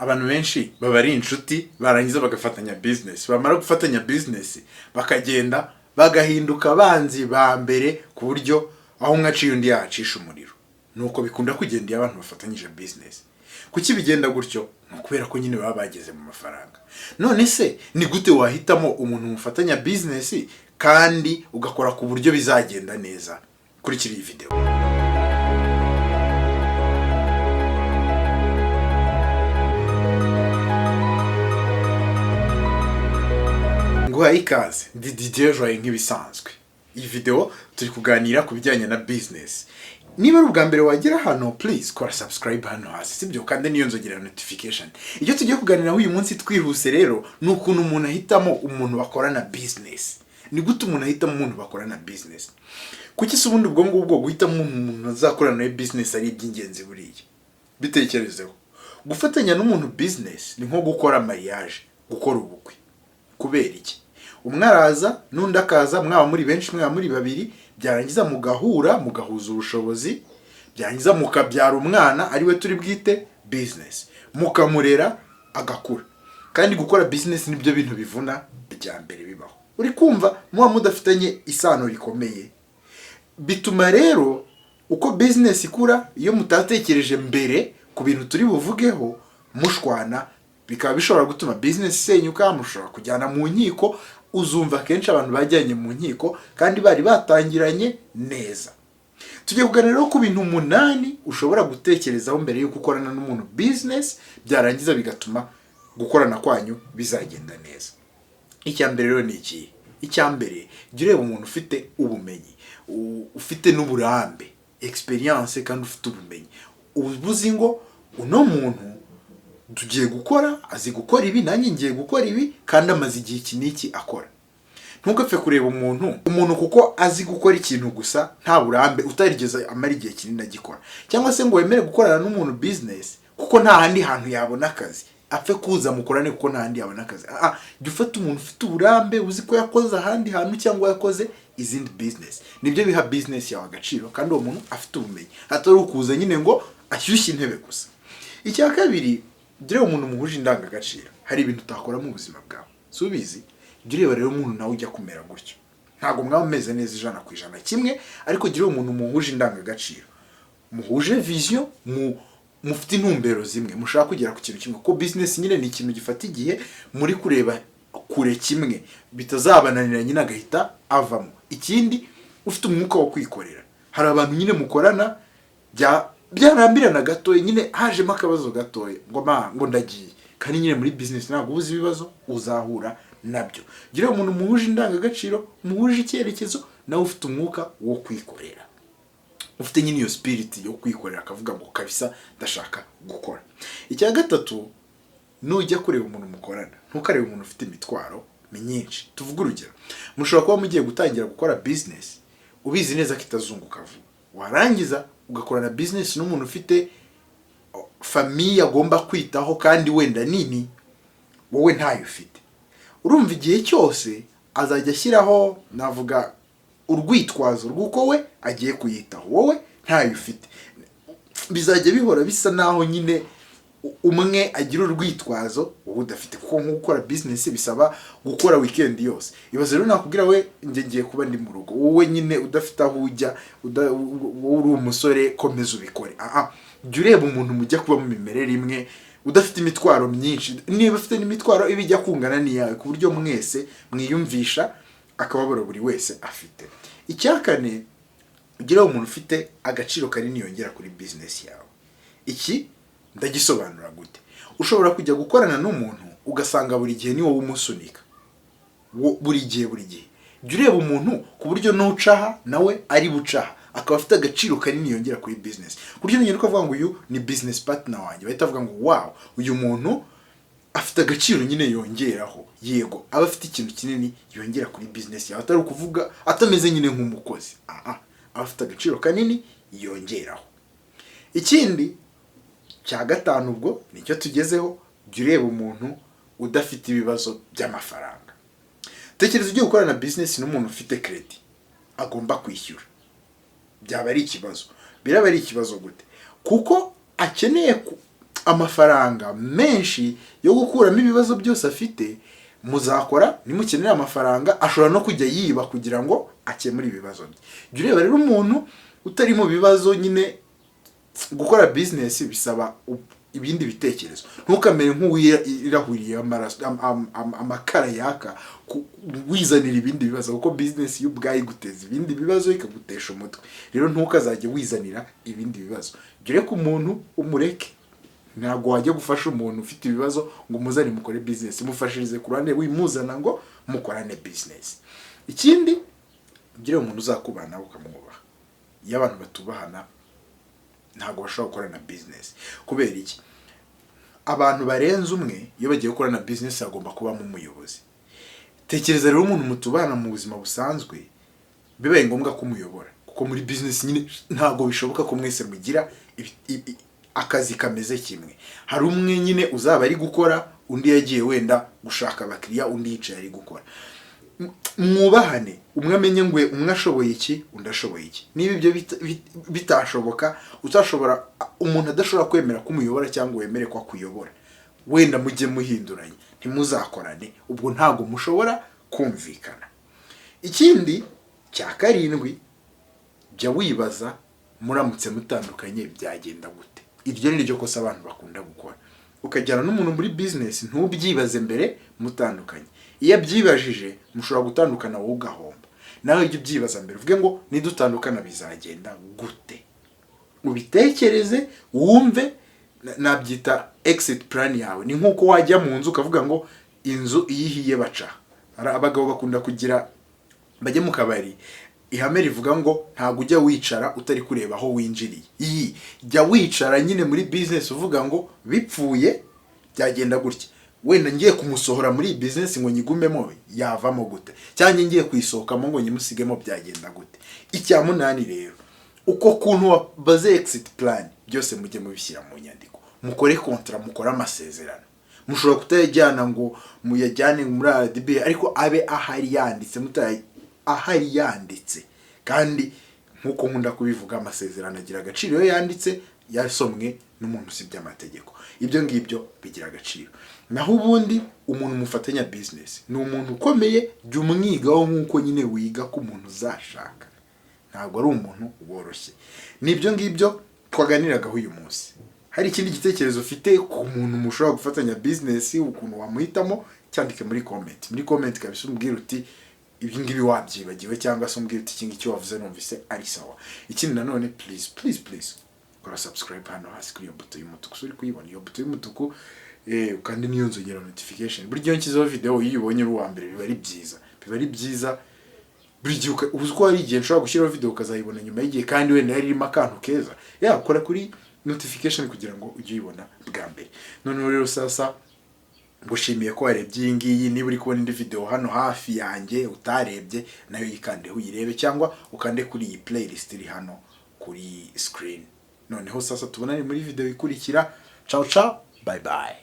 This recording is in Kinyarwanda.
Abantu benshi baba ari inshuti, barangiza bagafatanya business, bamara gufatanya business bakagenda bagahinduka abanzi ba mbere, ku buryo aho umwe aciye undi yahacisha umuriro. Nuko bikunda kugenda iyo abantu bafatanyije business. Kuki bigenda gutyo? Ni ukubera ko nyine baba bageze mu mafaranga. None se ni gute wahitamo umuntu mufatanya business kandi ugakora ku buryo bizagenda neza? Kurikira iyi video. Nguhaye ikaze, ndi Didier Joye nk'ibisanzwe. Iyi video turi kuganira ku bijyanye na business. Niba ari ubwa mbere wagera hano, please kora subscribe hano hasi, sibyo? Kandi niyo nzogera notification. Icyo tugiye kuganiraho uyu munsi twihuse rero ni ukuntu umuntu ahitamo umuntu bakorana business. Ni gute umuntu ahitamo umuntu bakorana business? Kuki se ubundi ubwo ngubwo guhitamo umuntu azakorana nawe business ari iby'ingenzi buriya? Bitekerezeho. Gufatanya n'umuntu business ni nko gukora mariage, gukora ubukwe. Kubera iki? Umwe araza n'undi akaza, mwaba muri benshi, mwaba muri babiri, byarangiza mugahura, mugahuza ubushobozi, byarangiza mukabyara umwana ariwe turi bwite business, mukamurera agakura. Kandi gukora business nibyo bintu bivuna bya mbere bibaho. Uri kumva muba mudafitanye isano rikomeye, bituma rero uko business ikura, iyo mutatekereje mbere ku bintu turi buvugeho, mushwana, bikaba bishobora gutuma business isenyuka, mushobora kujyana mu nkiko. Uzumva kenshi abantu bajyanye mu nkiko kandi bari batangiranye neza. Tugiye kuganira rero ku bintu 8 ushobora gutekerezaho mbere y'uko ukorana n'umuntu business, byarangiza bigatuma gukorana kwanyu bizagenda neza. Icya mbere rero ni ikihe? Icya mbere, jya ureba umuntu ufite ubumenyi, ufite n'uburambe, experience, kandi ufite ubumenyi. Uba uzi ngo uno muntu tugiye gukora azi gukora ibi, nanjye ngiye gukora ibi, kandi amaze igihe iki n'iki akora. Ntugapfe kureba umuntu kuko azi gukora ikintu gusa, nta burambe, utarigeze amara igihe kinini agikora, cyangwa se ngo wemere gukorana n'umuntu business kuko nta handi hantu yabona akazi, apfe kuza mukorane kuko nta handi yabona akazi. Jya ufata umuntu ufite uburambe, uzi ko yakoze ahandi hantu cyangwa yakoze izindi business. Nibyo biha business yawe agaciro, kandi uwo muntu afite ubumenyi, atari ukuza nyine ngo ashyushye intebe gusa. Icya kabiri, jya ureba umuntu muhuje indangagaciro. Hari ibintu utakora mu buzima bwawe, si ubizi? Jya ureba rero umuntu nawe ujya kumera gutyo. Ntabwo mwaba mumeze neza 100% kimwe, ariko jya ureba umuntu muhuje indangagaciro, muhuje vision, mufite intumbero zimwe, mushaka kugera ku kintu kimwe, kuko business nyine ni ikintu gifata igihe, muri kureba kure kimwe, bitazabananira nyine agahita avamo. Ikindi, ufite umwuka wo kwikorera. Hari abantu nyine mukorana byarambirana gatoya, nyine hajemo akabazo gatoya, ngo ma ngo ndagiye. Kandi nyine muri business ntabwo ubuze ibibazo uzahura nabyo. Gira umuntu muhuje indangagaciro, muhuje icyerekezo, nawe ufite umwuka wo kwikorera, ufite nyine iyo spirit yo kwikorera, akavuga ngo kabisa ndashaka gukora. Icya gatatu, nujya kureba umuntu mukorana, ntukarebe umuntu ufite imitwaro myinshi. Tuvuge urugero, mushobora kuba mugiye gutangira gukora business, ubizi neza ko itazunguka vuba, warangiza ugakorana business n'umuntu ufite famille agomba kwitaho kandi wenda nini, wowe ntayo ufite. Urumva igihe cyose azajya ashyiraho, navuga, urwitwazo rw'uko we agiye kuyitaho, wowe ntayo ufite. Bizajya bihora bisa naho nyine umwe agira urwitwazo wowe udafite, kuko nko gukora business bisaba gukora weekend yose. Ibaze rero nakubwira we njye ngiye kuba ndi mu rugo, wowe nyine udafite aho ujya, wowe uri umusore, komeza ubikore. Jya ureba umuntu mujya kuba mu mimerere imwe, udafite imitwaro myinshi, niba afite n'imitwaro iba ijya kungana n'iyawe, ku buryo mwese mwiyumvisha akababaro buri wese afite. Icya kane, ugira umuntu ufite agaciro kanini yongera kuri business yawe. Iki ndagisobanura gute? Ushobora kujya gukorana n'umuntu ugasanga buri gihe ni wowe umusunika, buri gihe buri gihe. Jya ureba umuntu ku buryo nucaha nawe ari bucaha, akaba afite agaciro kanini yongera kuri business, ku buryo nugenda ukavuga ngo uyu ni business partner wanjye, bahita bavuga ngo wow, uyu muntu afite agaciro nyine yongeraho. Yego, aba afite ikintu kinini yongera kuri business yawe, atari ukuvuga atameze nyine nk'umukozi. Aba afite agaciro kanini yongeraho. Ikindi cya gatanu, ubwo nicyo tugezeho, jya ureba umuntu udafite ibibazo by'amafaranga. Tekereza ugiye gukorana business n'umuntu ufite credit agomba kwishyura, byaba ari ikibazo. Biraba ari ikibazo gute? Kuko akeneye Amafaranga menshi yo gukuramo ibibazo byose afite muzakora. Nimukenera amafaranga, ashobora no kujya yiba kugira ngo akemure ibibazo bye. Jya ureba rero umuntu utari mu bibazo nyine. Gukora business bisaba ibindi bitekerezo. Ntukamere nk'uwirahuriye amaraso, amakara yaka, wizanira ibindi bibazo, kuko business yo ubwayo iguteza ibindi bibazo, ikagutesha umutwe. Rero ntukazajye wizanira ibindi bibazo. Jya ureka umuntu, umureke. Ntabwo wajya gufasha umuntu ufite ibibazo ngo umuzane mukore business. Mufashirize ku ruhande, wimuzana ngo mukorane business. Ikindi, ugire umuntu uzakubana ukamwubaha. Iyo abantu batubahana, ntabwo bashobora gukorana business. Kubera iki? Abantu barenze umwe iyo bagiye gukorana business, hagomba kubamo umuyobozi. Tekereza rero umuntu mutubana mu buzima busanzwe, bibaye ngombwa ko umuyobora, kuko muri business nyine ntabwo bishoboka ko mwese mugira akazi kameze kimwe. Hari umwe nyine uzaba ari gukora, undi yagiye wenda gushaka abakiriya, undi yicaye ari gukora. Mwubahane, umwe amenye ngo umwe ashoboye iki, undi ashoboye iki. Niba ibyo bitashoboka, utashobora, umuntu adashobora kwemera ko umuyobora cyangwa wemere ko akuyobora, wenda mujye muhinduranya, ntimuzakorane. Ubwo ntabwo mushobora kumvikana. Ikindi cya karindwi, jya wibaza muramutse mutandukanye byagenda gute. Iryo ni ryo kosa abantu bakunda gukora, ukajyana n'umuntu muri business ntubyibaze mbere mutandukanye. Iyo abyibajije, mushobora gutandukana, wowe ugahomba. Nawe jya ubyibaza mbere, uvuge ngo nidutandukana bizagenda gute? Ubitekereze, wumve, nabyita exit plan yawe. Ni nk'uko wajya mu nzu ukavuga ngo inzu iyo ihiye baca. Hari abagabo bakunda kugira bajya mu kabari ihame rivuga ngo ntabwo ujya wicara utari kureba aho winjiriye. Iyi jya wicara nyine muri business uvuga ngo bipfuye byagenda gutya, wenda ngiye kumusohora muri iyi business ngo nyigumemo yavamo gute, cyangwa ngiye kuyisohokamo ngo nyimusigemo byagenda gute. Icya munani rero, uko kuntu wabaze exit plan, byose mujye mubishyira mu nyandiko, mukore contrat, mukore amasezerano. Mushobora kutayajyana ngo muyajyane muri RDB, ariko abe ahari yanditse, mutaye ahari yanditse. Kandi nk'uko nkunda kubivuga, amasezerano agira agaciro iyo yanditse, yasomwe n'umuntu usibye amategeko. Ibyo ngibyo bigira agaciro. Naho ubundi umuntu mufatanya business ni umuntu ukomeye. Jya umwigaho nk'uko nyine wiga ko umuntu uzashaka. Ntabwo ari umuntu woroshye. Nibyo ngibyo twaganiragaho uyu munsi. Hari ikindi gitekerezo ufite ku muntu mushobora gufatanya business, ukuntu wamuhitamo, cyandike muri comment. Muri comment kabisa, umbwira uti ibi ngibi wabyibagiwe, cyangwa se umbwira uti iki ngiki wavuze numvise ari sawa. Ikindi nanone, please, please, please, kora subscribe hano hasi kuri iyo buto y'umutuku. Uri kuyibona iyo buto y'umutuku? Kandi niyo nzogera notification. Buri gihe nshyizeho video, iyo uyibonye uri uwa mbere, biba ari byiza, biba ari byiza. Buri gihe uzi ko hari igihe nshobora gushyiraho video ukazayibona nyuma y'igihe, kandi wenda yari irimo akantu keza. Yakora kuri notification kugira ngo ujye uyibona bwa mbere. Noneho rero sasa, ngushimiye ko warebye iyi ngiyi. Niba uri kubona indi video hano hafi yanjye utarebye, nayo yikandeho uyirebe, cyangwa ukande kuri iyi playlist iri hano kuri screen. Noneho sasa tubonane muri video ikurikira. Ciao ciao, bye bye.